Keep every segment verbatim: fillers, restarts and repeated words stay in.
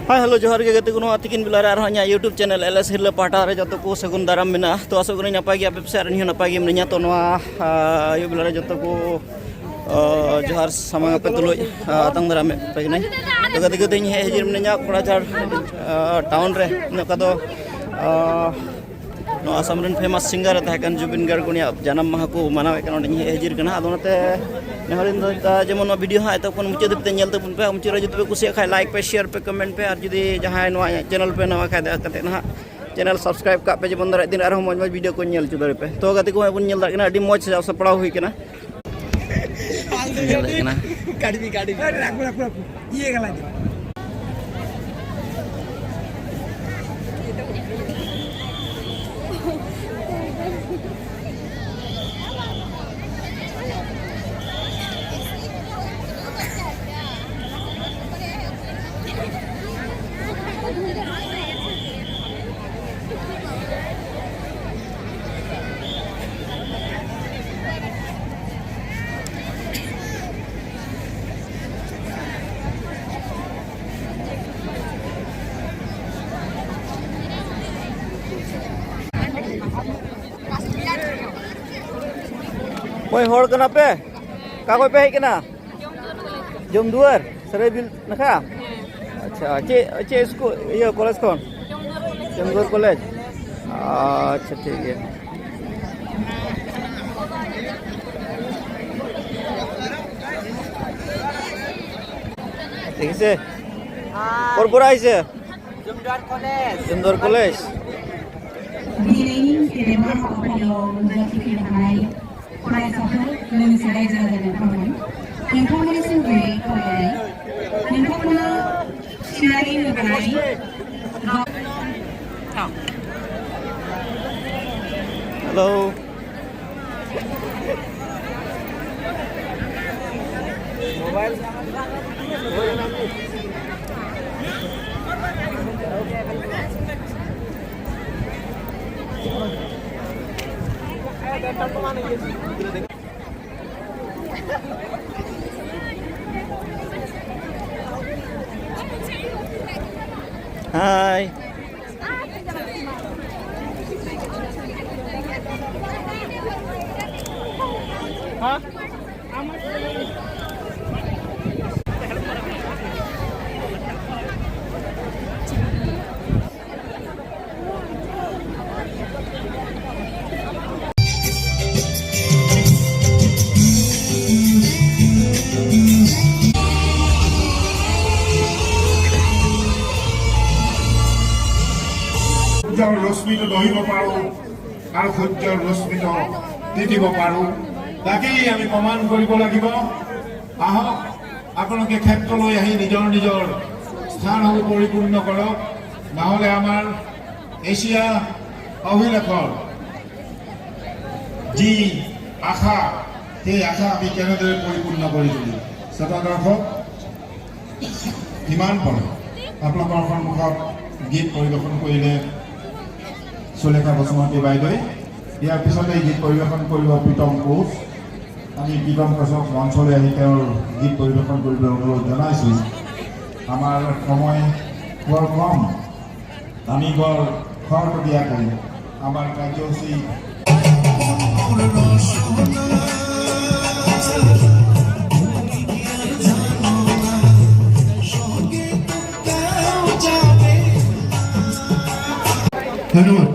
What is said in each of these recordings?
ᱦᱟᱭ, hello, ᱡᱚᱦᱟᱨ ᱜᱮ ᱜᱟᱛᱮ ᱠᱚ᱾ ᱱᱚᱣᱟ ᱛᱤᱠᱤᱱ ᱵᱮᱞᱟ ᱨᱮ ᱟᱨᱦᱚᱸ ᱤᱧᱟᱹᱜ YouTube ᱪᱮᱱᱮᱞ ᱮᱞ ᱮᱥ ᱦᱤᱨᱞᱟᱹ ᱯᱟᱦᱴᱟ ᱨᱮ ᱡᱚᱛᱚ ᱠᱚ ᱥᱟᱹᱜᱩᱱ ᱫᱟᱨᱟᱢ ᱢᱮᱱᱟᱜᱼᱟ᱾ ᱛᱚ, ᱟᱥᱚᱜ ᱠᱟᱹᱱᱟᱹᱧ ᱱᱟᱯᱟᱭ ᱜᱮ ᱟᱯᱮ ᱯᱮ ᱥᱮ ᱟᱨ ᱤᱧ ᱦᱚᱸ ᱱᱟᱯᱟᱭ ᱜᱮ ᱢᱤᱱᱟᱹᱧᱟ᱾ ᱛᱚ, ᱱᱚᱣᱟ, ᱟ, ᱟᱹᱭᱩᱵ ᱵᱮᱞᱟ ᱨᱮ ᱡᱚᱛᱚ ᱠᱚ, ᱟ, ᱡᱚᱦᱟᱨ ᱥᱟᱢᱟᱝ ᱟᱯᱮ ᱛᱩᱞᱩᱡ, ᱟ, ᱟᱛᱟᱝ ᱫᱟᱨᱟᱢᱮᱫ ᱯᱮ ᱠᱟᱹᱱᱟᱹᱧ᱾ ᱛᱚ, ᱜᱟᱛᱮ ᱠᱚ, ᱛᱮᱦᱮᱧ ᱦᱮᱡ ᱦᱟᱹᱡᱤᱨ ᱢᱤᱱᱟᱹᱧᱟ ᱠᱚᱲᱟᱡᱷᱟᱲ, ᱟ, ᱴᱟᱣᱩᱱ ᱨᱮ᱾ ᱱᱚᱝᱠᱟ ᱫᱚ, ᱟ, ᱱᱚᱣᱟ ᱟᱥᱟᱢ ᱨᱮᱱ ᱯᱷᱮᱢᱟᱥ ᱥᱤᱝᱜᱟᱨ ᱮ ᱛᱟᱦᱮᱸ ᱠᱟᱱ ᱡᱩᱵᱤᱱ ᱜᱟᱨᱜ, ᱩᱱᱤᱭᱟᱜ ᱡᱟᱱᱟᱢ ᱢᱟᱦᱟ ᱠᱚ ᱢᱟᱱᱟᱣᱮᱫ ᱠᱟᱱᱟ, ᱚᱸᱰᱮᱧ ᱦᱮᱡ ᱦᱟᱹᱡᱤᱨ ᱠᱟᱱᱟ᱾ ᱟᱫᱚ ᱚᱱᱟᱛᱮ ᱱᱮᱦᱚᱨᱤᱧ ᱫᱚ, ᱡᱮᱢᱚᱱ ᱱᱚᱣᱟ ᱵᱷᱤᱰᱤᱭᱳ ᱦᱟᱸᱜ ᱮᱛᱚᱦᱚᱵ ᱠᱷᱚᱱ ᱢᱩᱪᱟᱹᱫ ᱫᱷᱟᱹᱵᱤᱡ ᱛᱮ ᱧᱮᱞ ᱛᱟᱵᱚᱱ ᱯᱮ᱾ ᱟᱨ ᱢᱩᱪᱟᱹᱫ ᱨᱮ ᱡᱩᱫᱤ ᱯᱮ ᱠᱩᱥᱤᱭᱟᱜ ᱠᱷᱟᱡ, ᱞᱟᱭᱤᱠ ᱯᱮ, ᱥᱮᱭᱟᱨ ᱯᱮ, ᱠᱚᱢᱮᱱᱴ ᱯᱮ᱾ ᱟᱨ ᱡᱩᱫᱤ ᱡᱟᱦᱟᱸᱭ ᱱᱚᱣᱟ ᱪᱮᱱᱮᱞ ᱯᱮ ᱱᱟᱣᱟ ᱠᱷᱟᱡ, ᱫᱟᱭᱟ ᱠᱟᱛᱮ ᱱᱟᱦᱟᱜ ᱪᱮᱱᱮᱞ ᱥᱟᱵᱥᱠᱨᱟᱭᱤᱵ ᱠᱟᱜ ᱯᱮ, ᱡᱮᱢᱚᱱ ᱫᱟᱨᱟᱭ ᱫᱤᱱ ᱟᱨᱦᱚᱸ ᱢᱚᱡᱽ ᱢᱚᱡᱽ ᱵᱷᱤᱰᱤᱭᱳ ᱠᱚ ᱧᱮᱞ ᱦᱚᱪᱚ ᱫᱟᱲᱮ ᱯᱮ᱾ ᱛᱚ ᱜᱟᱛᱮ ᱠᱚ, ᱦᱚᱸᱜᱼᱚᱭ ᱵᱚᱱ ᱧᱮᱞ ᱫᱟᱲᱮᱭᱟᱜ ᱠᱟᱱᱟ, ᱟᱹᱰᱤ ᱢᱚᱡᱽ ᱥᱟᱡᱟᱣ ᱥᱟᱯᱲᱟᱣ ᱦᱩᱭ ᱠᱟᱱᱟ᱾ ᱧᱮᱞ ᱫᱟᱲᱮᱭᱟᱜ ᱠᱟᱱᱟ᱾ ᱠᱟᱹᱰᱤ, ᱠᱟᱹᱰᱤ᱾ ᱤᱭᱟᱹ ᱜᱮᱞᱟ ᱡᱮ᱾ ᱚᱠᱚᱭ ᱦᱚᱲ ᱠᱟᱱᱟ ᱯᱮ? ᱚᱠᱟ ᱠᱷᱚᱡ ᱯᱮ ᱦᱮᱡ ᱠᱟᱱᱟ? ᱡᱚᱢᱫᱩᱣᱟᱹᱨ, ᱥᱟᱹᱨᱟᱹᱭᱵᱤᱞ ᱱᱟᱠᱷᱟ? ᱟᱪᱪᱷᱟ, ᱪᱮᱫ, ᱪᱮᱫ ᱥᱠᱩᱞ, ᱤᱭᱟᱹ, ᱠᱚᱞᱮᱡᱽ ᱠᱷᱚᱱ? ᱡᱚᱢᱫᱩᱣᱟᱹᱨ ᱠᱚᱞᱮᱡᱽ᱾ ᱟᱪᱪᱷᱟ, ᱴᱷᱤᱠ ᱜᱮᱭᱟ᱾ আহিছে? ক'ৰ পৰা আহিছে? জুমদুৱাৰ কলেজ। জুমদুৱাৰ কলেজ। दिनैनि गेदेमा हाबाफारियाव नुजाथिफैनो हानाय फरायसाफोर लोगोसे रायजो राजानि नोंथांमोन, नोंथांमोननिसिम गुरै खावलायनाय। नोंथांमोना थिनानै होनाय हेलो। Hi. সূৰ্যৰ ৰশ্মিটো দহিব পাৰোঁ আৰু সূৰ্যৰ ৰশ্মিটো তিতিব পাৰোঁ, তাকেই আমি প্ৰমাণ কৰিব লাগিব। আহক, আপোনালোকে ক্ষেত্ৰলৈ আহি নিজৰ নিজৰ স্থানসমূহ পৰিপূৰ্ণ কৰক, নহ'লে আমাৰ এছিয়া অভিলেখৰ যি আশা, সেই আশা আমি কেনেদৰে পৰিপূৰ্ণ কৰি তুলিম? শ্ৰোতা দৰ্শক, ইমান পৰে আপোনালোকৰ সন্মুখত গীত পৰিৱেশন কৰিলে সুলেখা বসুমতী বাইদেৱে। ইয়াৰ পিছতে গীত পৰিৱেশন কৰিব প্ৰীতম কোচ। আমি প্ৰীতম কোচক মঞ্চলৈ আহি তেওঁৰ গীত পৰিৱেশন কৰিবলৈ অনুৰোধ জনাইছোঁ। আমাৰ সময় বৰ কম, আমি বৰ খৰতকীয়াকৈ আমাৰ কাৰ্যসূচী ধন্যবাদ।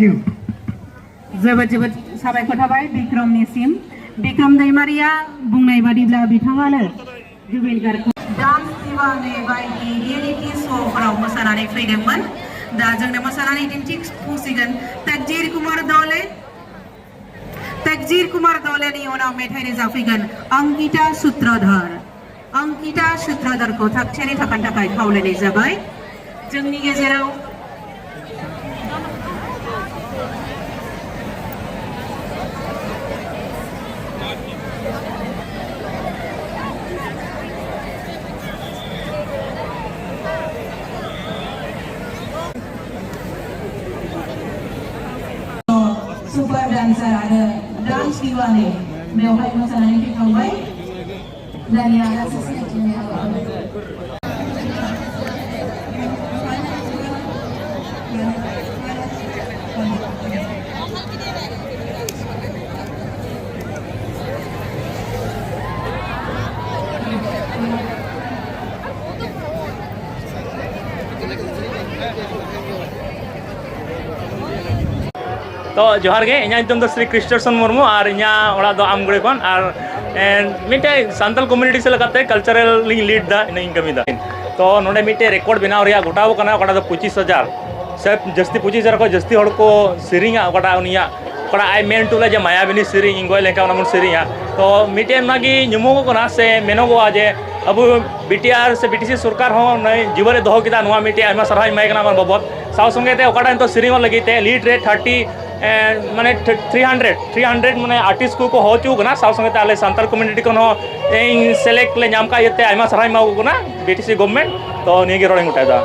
जोबोद जोबोद साबायखर थाबाय बिक्रमनिसिम। बिक्रम दैमारिया बुंनाय बादिब्ला बिथाङानो जुबिन गार्गखौ डान्स दिवाने बायदि रियेलिटि श'फोराव मोसानानै फैदोंमोन। दा जोंनो मोसानानै दिन्थिफुंसिगोन तकदीर कुमार दले। तकदीर कुमार दलेनि उनाव मेथाइ रोजाबफैगोन अंकिता सूत्रधर। अंकिता सूत्रधरखौ थागथियारि थाखानि थाखाय खावलायनाय जाबाय। जोंनि गेजेराव सुपार डान्सार आरो डान्स दिवाने बेवहाय मोसानानै फैखांबाय। दानिया आलासि सिनायथिनाय हाबाफारि। ᱛᱚ ᱡᱚᱦᱟᱨ ᱜᱮ, ᱤᱧᱟᱹᱜ ᱧᱩᱛᱩᱢ ᱫᱚ ᱥᱨᱤ ᱠᱨᱤᱥᱴᱚᱨᱥᱚᱱ ᱢᱩᱨᱢᱩ ᱟᱨ ᱤᱧᱟᱹᱜ ᱚᱲᱟᱜ ᱫᱚ ᱟᱢᱜᱩᱲᱤ ᱠᱷᱚᱱ᱾ ᱟᱨ ᱮᱸ, ᱢᱤᱫᱴᱮᱡ ᱥᱟᱱᱛᱟᱞ ᱠᱚᱢᱤᱭᱩᱱᱤᱴᱤ ᱥᱮᱫ ᱞᱮᱠᱟᱛᱮ ᱠᱟᱞᱪᱟᱨᱟᱞ ᱞᱤᱧ ᱞᱤᱰ ᱫᱟ, ᱤᱱᱟᱹᱧ ᱠᱟᱹᱢᱤ ᱫᱟ᱾ ᱛᱚ ᱱᱚᱰᱮ ᱢᱤᱫᱴᱮᱡ ᱨᱮᱠᱚᱨᱰ ᱵᱮᱱᱟᱣ ᱨᱮᱭᱟᱜ ᱜᱚᱴᱟᱣ ᱠᱟᱱᱟ, ᱚᱠᱟᱴᱟᱜ ᱫᱚ ᱯᱚᱸᱪᱤᱥ ᱦᱟᱡᱟᱨ ᱥᱮ ᱡᱟᱹᱥᱛᱤ, ᱯᱚᱸᱪᱤᱥ ᱦᱟᱡᱟᱨ ᱠᱷᱚᱱ ᱡᱟᱹᱥᱛᱤ ᱦᱚᱲ ᱠᱚ ᱥᱮᱨᱮᱧᱟ, ᱚᱠᱟᱴᱟᱜ ᱩᱱᱤᱭᱟᱜ, ᱚᱠᱟᱴᱟᱜ ᱟᱡ ᱢᱮᱱ ᱦᱚᱴᱚ ᱞᱮᱫ ᱡᱮ ᱢᱟᱭᱟᱵᱤᱱᱤ ᱥᱮᱨᱮᱧ, ᱤᱧ ᱜᱚᱡ ᱞᱮᱱᱠᱷᱟᱱ ᱚᱱᱟ ᱵᱚᱱ ᱥᱮᱨᱮᱧᱟ᱾ ᱛᱚ ᱢᱤᱫᱴᱮᱱ ᱚᱱᱟᱜᱮ ᱧᱩᱢᱚᱜᱚᱜ ᱠᱟᱱᱟ ᱥᱮ ᱢᱮᱱᱚᱜᱚᱜᱼᱟ ᱡᱮ ᱟᱵᱚ ᱵᱤ ᱴᱤ ᱟᱨ ᱥᱮ ᱵᱤ ᱴᱤ ᱥᱤ ᱥᱚᱨᱠᱟᱨ ᱦᱚᱸ ᱱᱩᱭ ᱡᱤᱣᱮᱫ ᱮ ᱫᱚᱦᱚ ᱠᱮᱫᱟ, ᱱᱚᱣᱟ ᱢᱤᱫᱴᱮᱡ ᱟᱭᱢᱟ ᱥᱟᱨᱦᱟᱣ ᱤᱧ ᱮᱢᱟᱭ ᱠᱟᱱᱟ ᱚᱱᱟ ᱵᱟᱵᱚᱫ᱾ ᱥᱟᱶ ᱥᱚᱸᱜᱮ ᱛᱮ ᱚᱠᱟᱴᱟᱜ ᱱᱤᱛᱚᱜ ᱥᱮᱨᱮᱧᱚᱜ ᱞᱟᱹᱜᱤᱫ ᱛᱮ ᱞᱤᱰ ᱨᱮ ᱛᱷᱟᱨᱴᱤ, ᱮ, ᱢᱟᱱᱮ ᱛᱷᱨᱤ ᱦᱟᱱᱰᱨᱮᱰ, ᱛᱷᱨᱤ ᱦᱟᱱᱰᱨᱮᱰ ᱢᱟᱱᱮ ᱟᱨᱴᱤᱥᱴ ᱠᱚᱠᱚ ᱦᱚᱦᱚ ᱦᱚᱪᱚ ᱠᱟᱱᱟ, ᱥᱟᱶ ᱥᱚᱸᱜᱮ ᱛᱮ ᱟᱞᱮ ᱥᱟᱱᱛᱟᱲ ᱠᱚᱢᱤᱭᱩᱱᱤᱴᱤ ᱠᱷᱚᱱ ᱦᱚᱸ ᱤᱧ ᱥᱤᱞᱮᱠᱴ ᱞᱮ ᱧᱟᱢ ᱠᱟᱜ ᱤᱭᱟᱹᱛᱮ ᱟᱭᱢᱟ ᱥᱟᱨᱦᱟᱣ ᱤᱧ ᱮᱢᱟ ᱠᱚ ᱠᱟᱱᱟ ᱵᱤ ᱴᱤ ᱥᱤ ᱜᱚᱵᱷᱢᱮᱱᱴ᱾ ᱛᱚ ᱱᱤᱭᱟᱹ ᱜᱮ ᱨᱚᱲᱤᱧ ᱜᱚᱴᱟᱭᱮᱫᱟ᱾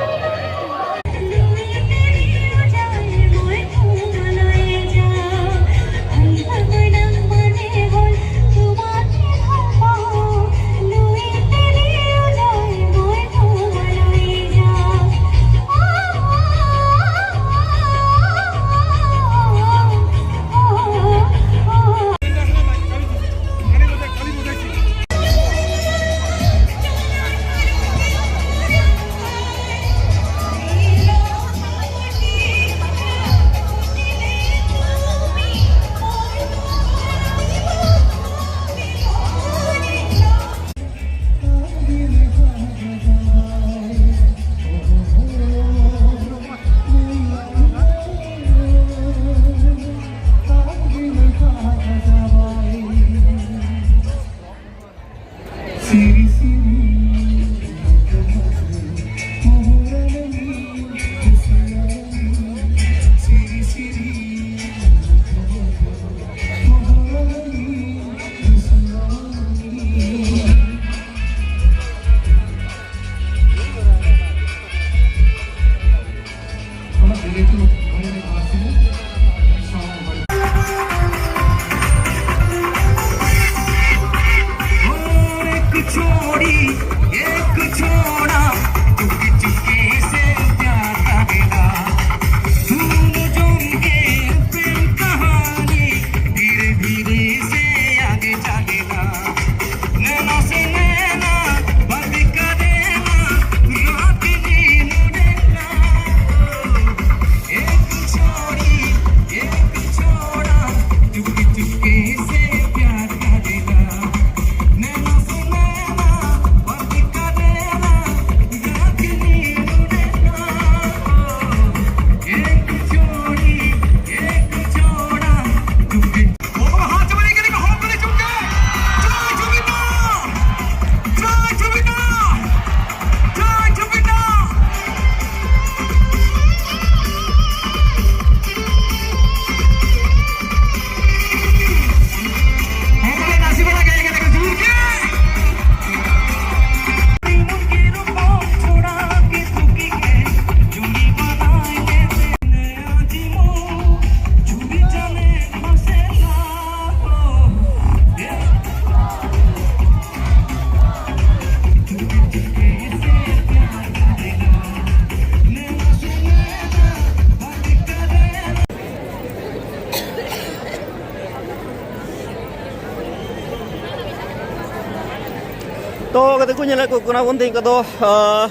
ᱛᱚ ᱜᱟᱛᱮ ᱠᱚ, ᱧᱮᱞᱮᱫ ᱠᱚ ᱠᱟᱱᱟ ᱵᱚᱱ ᱛᱮᱦᱮᱧ ᱠᱚᱫᱚ, ᱟᱦ,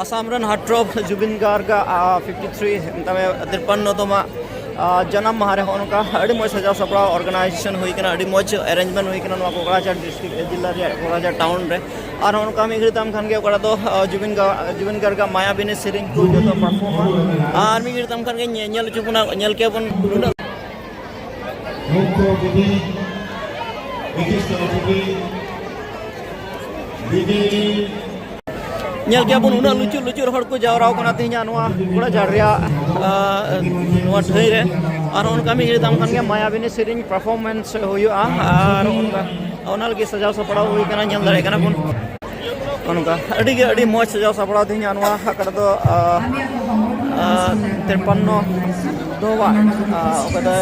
ᱟᱥᱟᱢ ᱨᱮᱱ heartthrob ᱡᱩᱵᱤᱱ ᱜᱟᱨᱜ ᱟᱜ, ᱟᱦ, ᱯᱷᱤᱯᱴᱤ ᱛᱷᱨᱤ, ᱢᱮᱛᱟᱜ ᱢᱮ, ᱛᱤᱨᱯᱟᱱᱱᱚ ᱛᱚᱢᱟ, ᱟᱦ, ᱡᱟᱱᱟᱢ ᱢᱟᱦᱟ ᱨᱮ ᱦᱚᱸᱜᱼᱚ ᱱᱚᱝᱠᱟ ᱟᱹᱰᱤ ᱢᱚᱡᱽ ᱥᱟᱡᱟᱣ ᱥᱟᱯᱲᱟᱣ organization ᱦᱩᱭ ᱠᱟᱱᱟ, ᱟᱹᱰᱤ ᱢᱚᱡᱽ arrangement ᱦᱩᱭ ᱠᱟᱱᱟ ᱱᱚᱣᱟ ᱠᱚᱠᱲᱟᱡᱟᱲ district, ᱡᱮᱞᱟ ᱨᱮᱭᱟᱜ ᱠᱚᱠᱲᱟᱡᱟᱲ town ᱨᱮ᱾ ᱟᱨ ᱦᱚᱸᱜᱼᱚ ᱱᱚᱝᱠᱟ ᱢᱤᱫ ᱜᱷᱟᱹᱲᱤᱡ ᱛᱟᱭᱚᱢ ᱠᱷᱟᱱ ᱜᱮ ᱚᱠᱟ ᱫᱚ, ᱟᱦ, ᱡᱩᱵᱤᱱ ᱜᱟ-, ᱡᱩᱵᱤᱱ ᱜᱟᱨᱜ ᱟᱜ ᱢᱟᱭᱟᱵᱤᱱᱤ ᱥᱮᱨᱮᱧ ᱠᱚ ᱡᱚᱛᱚ perform ᱟ᱾ ᱟᱨ ᱢᱤᱫ ᱜᱷᱟᱹᱲᱤᱡ ᱛᱟᱭᱚᱢ ᱠᱷᱟᱱ ᱜᱮ ᱧᱮ-, ᱧᱮᱞ ᱦᱚᱪᱚ ᱵᱚᱱᱟ, ᱧᱮᱞ ᱠᱮᱭᱟ ᱵᱚᱱ ᱱᱩᱱᱟᱹᱜ ᱢᱩᱠᱷᱭᱚ ᱚᱛᱤᱛᱷᱤ, ᱵᱤᱥᱤᱥᱴ ᱚᱛᱤᱛᱷᱤ, ᱵᱤᱡᱮᱯᱤ ᱧᱮᱞ ᱠᱮᱜᱼᱟ ᱵᱚᱱ, ᱩᱱᱟᱹᱜ ᱞᱩᱪᱩᱨ ᱞᱩᱪᱩᱨ ᱦᱚᱲ ᱠᱚ ᱡᱟᱣᱨᱟ ᱟᱠᱟᱱᱟ ᱛᱮᱦᱮᱧᱟᱜ ᱱᱚᱣᱟ ᱠᱚᱲᱟᱡᱟᱲ ᱨᱮᱭᱟᱜ, ᱟᱸ, ᱱᱚᱣᱟ ᱴᱷᱟᱹᱭ ᱨᱮ᱾ ᱟᱨ ᱚᱱᱠᱟ ᱢᱤᱫ ᱜᱷᱟᱹᱲᱤᱡ ᱛᱟᱭᱚᱢ ᱠᱷᱟᱱ ᱜᱮ ᱢᱟᱭᱟᱵᱤᱱᱤ ᱥᱮᱨᱮᱧ performance ᱦᱩᱭᱩᱜᱼᱟ᱾ ᱟᱨ ᱚᱱᱠᱟ ᱚᱱᱟ ᱞᱟᱹᱜᱤᱫ ᱥᱟᱡᱟᱣ ᱥᱟᱯᱲᱟᱣ ᱦᱩᱭ ᱠᱟᱱᱟ, ᱧᱮᱞ ᱫᱟᱲᱮᱭᱟᱜ ᱠᱟᱱᱟ ᱵᱚᱱ᱾ ᱚᱱᱠᱟ ᱟᱹᱰᱤ ᱜᱮ ᱟᱹᱰᱤ ᱢᱚᱡᱽ ᱥᱟᱡᱟᱣ ᱥᱟᱯᱲᱟᱣ ᱛᱮᱦᱮᱧᱟᱜ ᱱᱚᱣᱟ ᱚᱠᱟ ᱨᱮᱫᱚ, ᱟᱸ, ᱟᱸ, ᱛᱤᱨᱯᱟᱱᱱᱚ ᱫᱚ ᱵᱟᱝ, ᱟᱸ, ᱚᱠᱟ ᱫᱚ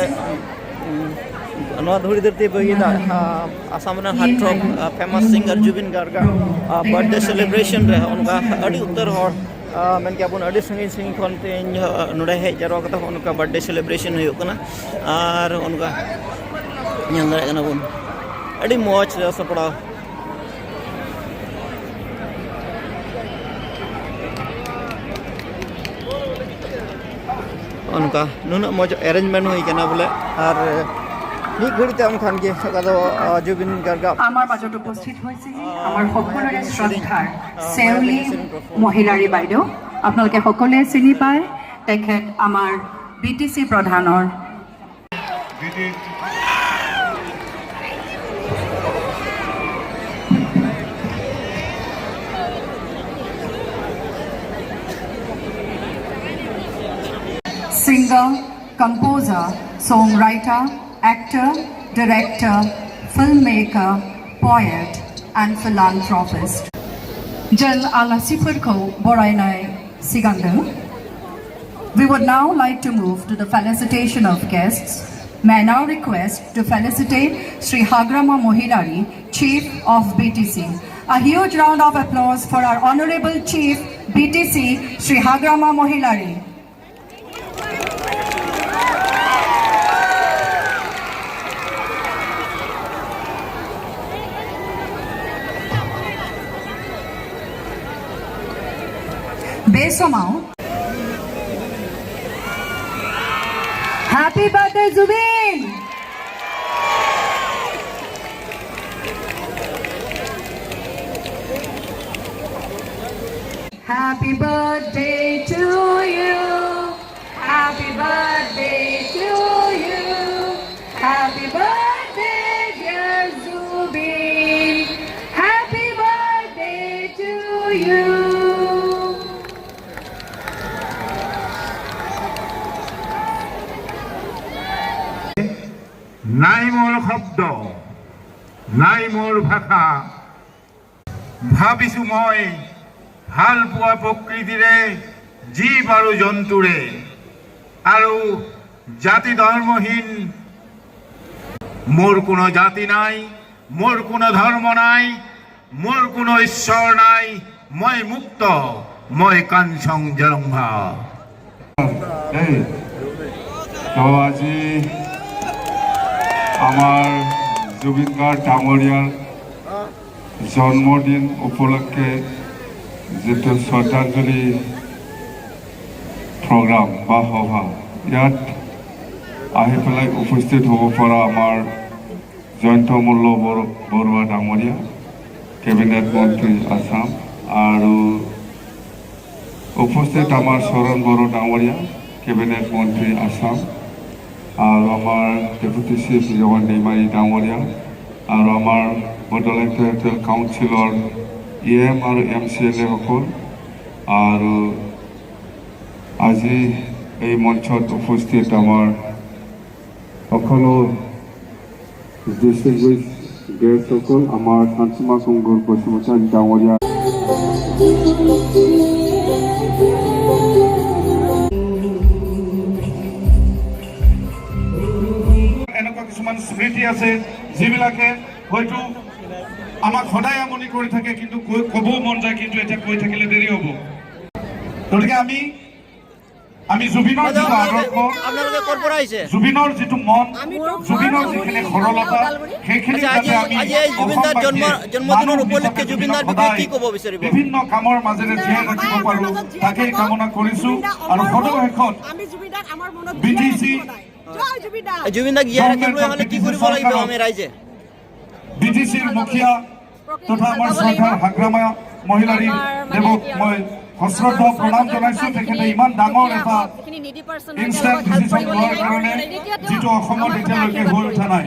ᱱᱚᱣᱟ ᱫᱷᱩᱲᱤ ᱫᱷᱟᱹᱨᱛᱤ ᱵᱟᱹᱜᱤᱭᱮᱫᱟ, ᱟᱸ, ᱟᱥᱟᱢ ᱨᱮᱱ heartthrob, ᱟᱸ, famous singer ᱡᱩᱵᱤᱱ ᱜᱟᱨᱜ ᱟᱜ, ᱟᱸ, birthday celebration ᱨᱮ ᱚᱱᱠᱟ ᱟᱹᱰᱤ ᱩᱛᱟᱹᱨ ᱦᱚᱲ, ᱟᱸ, ᱢᱮᱱ ᱠᱮᱭᱟ ᱵᱚᱱ ᱟᱹᱰᱤ ᱥᱟᱺᱜᱤᱧ ᱥᱟᱺᱜᱤᱧ ᱠᱷᱚᱱ ᱛᱮᱦᱮᱧ, ᱟᱸ, ᱱᱚᱰᱮ ᱦᱮᱡ ᱡᱟᱨᱣᱟ ᱠᱟᱛᱮ ᱦᱚᱸ ᱱᱚᱝᱠᱟ birthday celebration ᱦᱩᱭᱩᱜ ᱠᱟᱱᱟ᱾ ᱟᱨ ᱚᱱᱠᱟ ᱧᱮᱞ ᱫᱟᱲᱮᱭᱟᱜ ᱠᱟᱱᱟ ᱵᱚᱱ ᱟᱹᱰᱤ ᱢᱚᱡᱽ ᱥᱟᱡᱟᱣ ᱥᱟᱯᱲᱟᱣ᱾ ᱚᱱᱠᱟ ᱱᱩᱱᱟᱹᱜ ᱢᱚᱡᱽ arrangement ᱦᱩᱭ ᱠᱟᱱᱟ ᱵᱚᱞᱮ᱾ ᱟᱨ ᱢᱤᱫ ᱜᱷᱟᱹᱲᱤ ᱛᱟᱭᱚᱢ ᱠᱷᱟᱱ ᱜᱮ ᱚᱠᱟ ᱫᱚ, ᱟᱸ, ᱡᱩᱵᱤᱱ ᱜᱟᱨᱜ ᱟᱜ আমাৰ মাজত উপস্থিত হৈছেহি আমাৰ সকলোৰে শ্ৰদ্ধাৰ চেউলি মহিলাৰী বাইদেউ। আপোনালোকে সকলোৱে চিনি পায়, তেখেত আমাৰ বি টি চি প্ৰধানৰ singer, composer, songwriter, actor, director, filmmaker, poet, and philanthropist. Jen ala sifir ko borainai sigandeng. We would now like to move to the felicitation of guests. May I now request to felicitate Sri Hagrama Mohilari, Chief of B T C. A huge round of applause for our Honorable Chief B T C, Sri Hagrama Mohilari. বেচমাও। Happy birthday, Zubeen! Happy birthday to you. Happy birthday to you. Happy birthday, dear Zubeen. Happy birthday to you. নাই মোৰ শব্দ, নাই মোৰ ভাষা। ভাবিছো মই ভাল পোৱা প্ৰকৃতিৰে, জীৱ আৰু জন্তুৰে, আৰু জাতি ধৰ্মহীন। মোৰ কোনো জাতি নাই, মোৰ কোনো ধৰ্ম নাই, মোৰ কোনো ঈশ্বৰ নাই। মই মুক্ত, মই কাঞ্চনজংঘা। দেই, তো আজি আমাৰ জুবিন গাৰ্গ ডাঙৰীয়াৰ জন্মদিন উপলক্ষে যিটো শ্ৰদ্ধাঞ্জলি প্ৰগ্ৰাম বা সভা, ইয়াত আহি পেলাই উপস্থিত হ'ব পৰা আমাৰ জয়ন্ত মল্ল বড়-, বৰুৱা ডাঙৰীয়া, কেবিনেট মন্ত্ৰী আছাম, আৰু উপস্থিত আমাৰ চৰণ বড়ো ডাঙৰীয়া, কেবিনেট মন্ত্ৰী আছাম, আৰু আমাৰ ডেপুটি চিফ জগন দৈমাৰী ডাঙৰীয়া, আৰু আমাৰ বডোলেণ্ড টেৰিটৰিয়েল কাউন্সিলৰ ই এম আৰু এম চি এল এসকল, আৰু আজি এই মঞ্চত উপস্থিত আমাৰ সকলো ডিষ্টিংগুইছ গেষ্টসকল, আমাৰ চানচিমা কুংগুৰ বসুমতাৰী ডাঙৰীয়া। এনেকুৱা কিছুমান স্মৃতি আছে যিবিলাকে হয়তো আমাক সদায় আমনি কৰি থাকে, কিন্তু কৈ, ক'বও মন যায়, কিন্তু এতিয়া কৈ থাকিলে দেৰি হ'ব। গতিকে আমি আমি জুবিনৰ যিটো আদৰ্শ, আপোনালোকে ক'ৰ পৰা আহিছে? জুবিনৰ যিটো মন, আমি জুবিনৰ যিখিনি সৰলতা, সেইখিনি আচ্ছা, আজি, যাতে আমি আজি এই জুবিন দাৰ জন্ম, অসমবাসীয়ে জন্মদিনৰ মানৱ উপলক্ষে হিচাপে জুবিন দাৰ বিষয়ে সদায় কি ক'ব বিচাৰিব? বিভিন্ন কামৰ মাজেৰে জীয়াই ৰাখিব পাৰোঁ, তাকেই কামনা কৰিছোঁ। আৰু সদৌ শেষত আমি জুবিন দাক আমাৰ মনত বি টি চি জীয়াই ৰাখিব সদায়। জয় জুবিন দা। জুবিন দাক জীয়াই ৰাখিবলৈ হ'লে কি কৰিব লাগিব আমি ৰাইজে? বি টি চিৰ মুখীয়া তথা আমাৰ শ্ৰদ্ধাৰ হাগ্ৰামা মহিলাৰী দেৱক মই সশ্ৰদ্ধ প্ৰণাম জনাইছো। তেখেতে ইমান ডাঙৰ এটা ইনষ্টেণ্ট ডিচিশ্যন লোৱাৰ কাৰণে যিটো অসমত এতিয়ালৈকে হৈ উঠা নাই।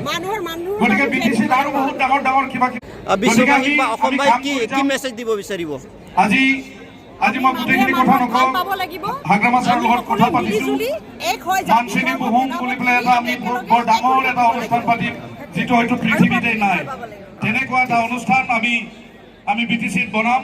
গতিকে বি টি চিত আৰু বহুত ডাঙৰ ডাঙৰ কিবা কিবি, আহ, বিশ্ববাসীক বা অসমবাসীক কি, কি মেছেজ দিব বিচাৰিব? আজি আজি মই গোটেইখিনি কথা নকওঁ। হাগ্ৰামা ছাৰৰ লগত কথা পাতিছো। মানচিনী বুহুম বুলি পেলাই এটা আমি বৰ ডাঙৰ এটা অনুষ্ঠান পাতিম, যিটো হয়তো পৃথিৱীতে নাই। তেনেকুৱা এটা অনুষ্ঠান আমি, আমি বি টি চিত বনাম।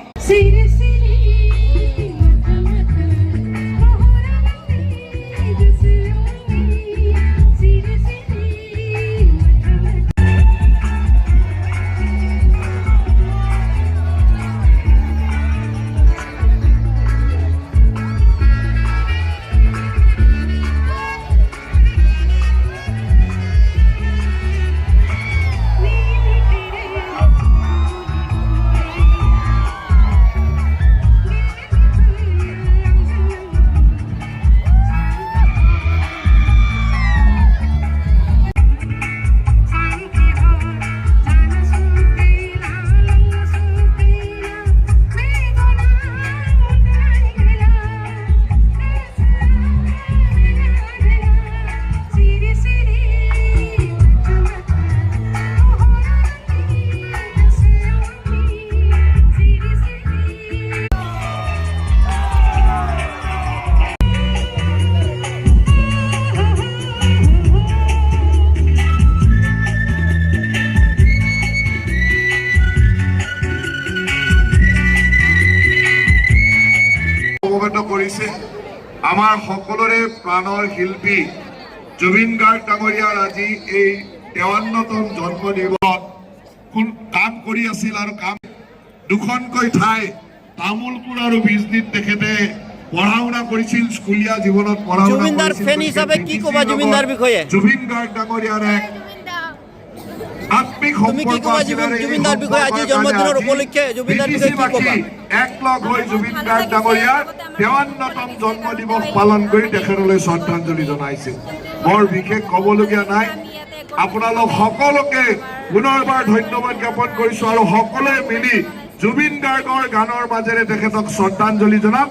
সমবেত কৰিছে আমাৰ সকলোৰে প্ৰাণৰ শিল্পী জুবিন গাৰ্গ ডাঙৰীয়াৰ আজি এই তেৱন্নতম জন্মদিবসত কোন কাম কৰি আছিল আৰু কাম দুখনকৈ ঠাই তামুলপুৰ আৰু বিজনীত তেখেতে পঢ়া শুনা কৰিছিল, স্কুলীয়া জীৱনত পঢ়া শুনা জুবিনদাৰ কৰিছিল, ফেন গতিকে হিচাপে কি ক'বা জুবিনদাৰ বিষয়ে? জুবিন গাৰ্গ ডাঙৰীয়াৰ এক আত্মিক তুমি কি সম্পৰ্ক ক'বা আছিলে। জুবিন- এই জুবিনদাৰ বিষয়ে আজি সম্পৰ্কৰ জন্মদিনৰ কাৰণে উপলক্ষে জুবিনদাৰ বিষয়ে কি বিটিচিবাসী ক'বা? একলগ হৈ জুবিন গাৰ্গ ডাঙৰীয়াৰ তেৱন্নতম জন্ম দিৱস পালন কৰি তেখেতলৈ শ্ৰদ্ধাঞ্জলি জনাইছে। বৰ বিশেষ ক'বলগীয়া নাই। আপোনালোক সকলোকে পুনৰবাৰ ধন্যবাদ জ্ঞাপন কৰিছো আৰু সকলোৱে মিলি জুবিন গাৰ্গৰ গানৰ মাজেৰে তেখেতক শ্ৰদ্ধাঞ্জলি জনাম।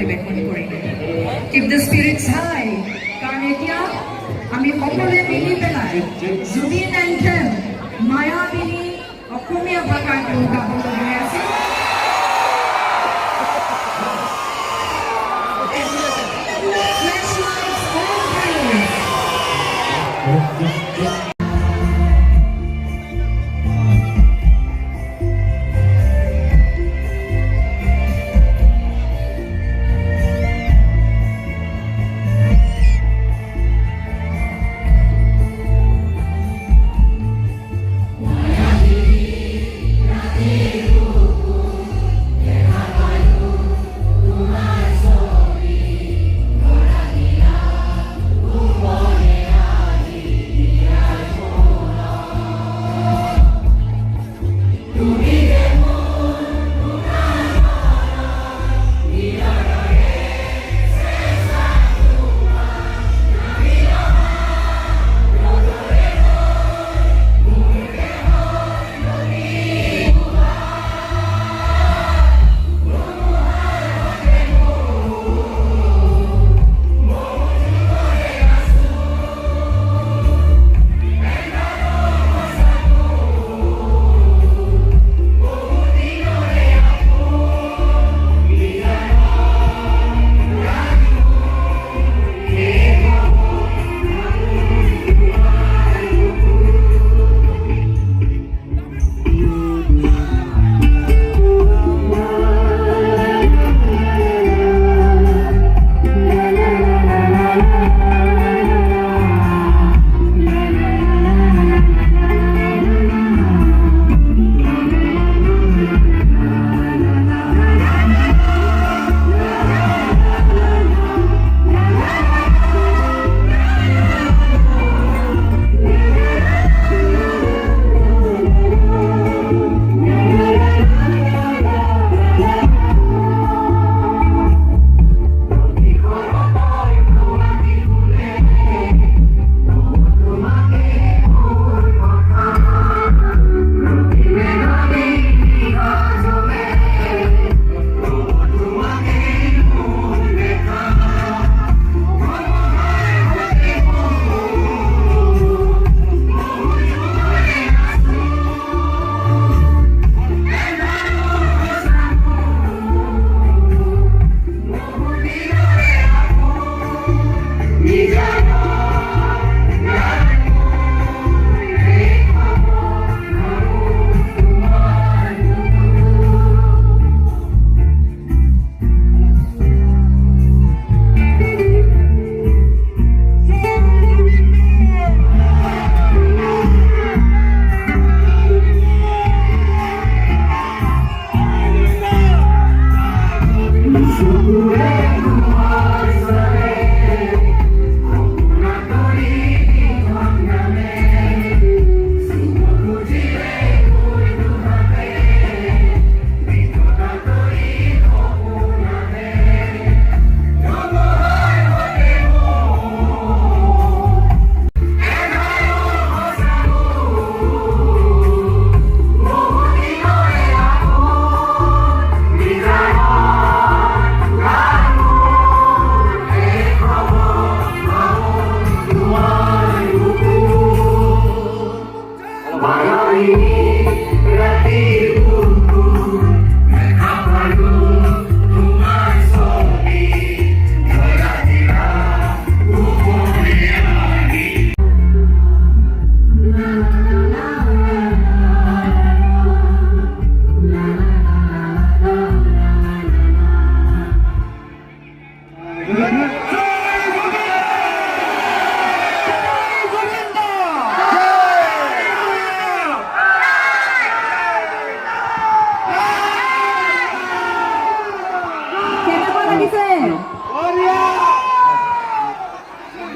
বেকন কৰিলে। Keep the spirits high, কাৰণ এতিয়া আমি সকলোৱে মিলি পেলাই জুবিন এণ্ড দেম মায়াবিনী অসমীয়া ভাষাটো গাবলৈ গৈ আছোঁ। Flashlights on, please. Siapa kau tadi, Sir?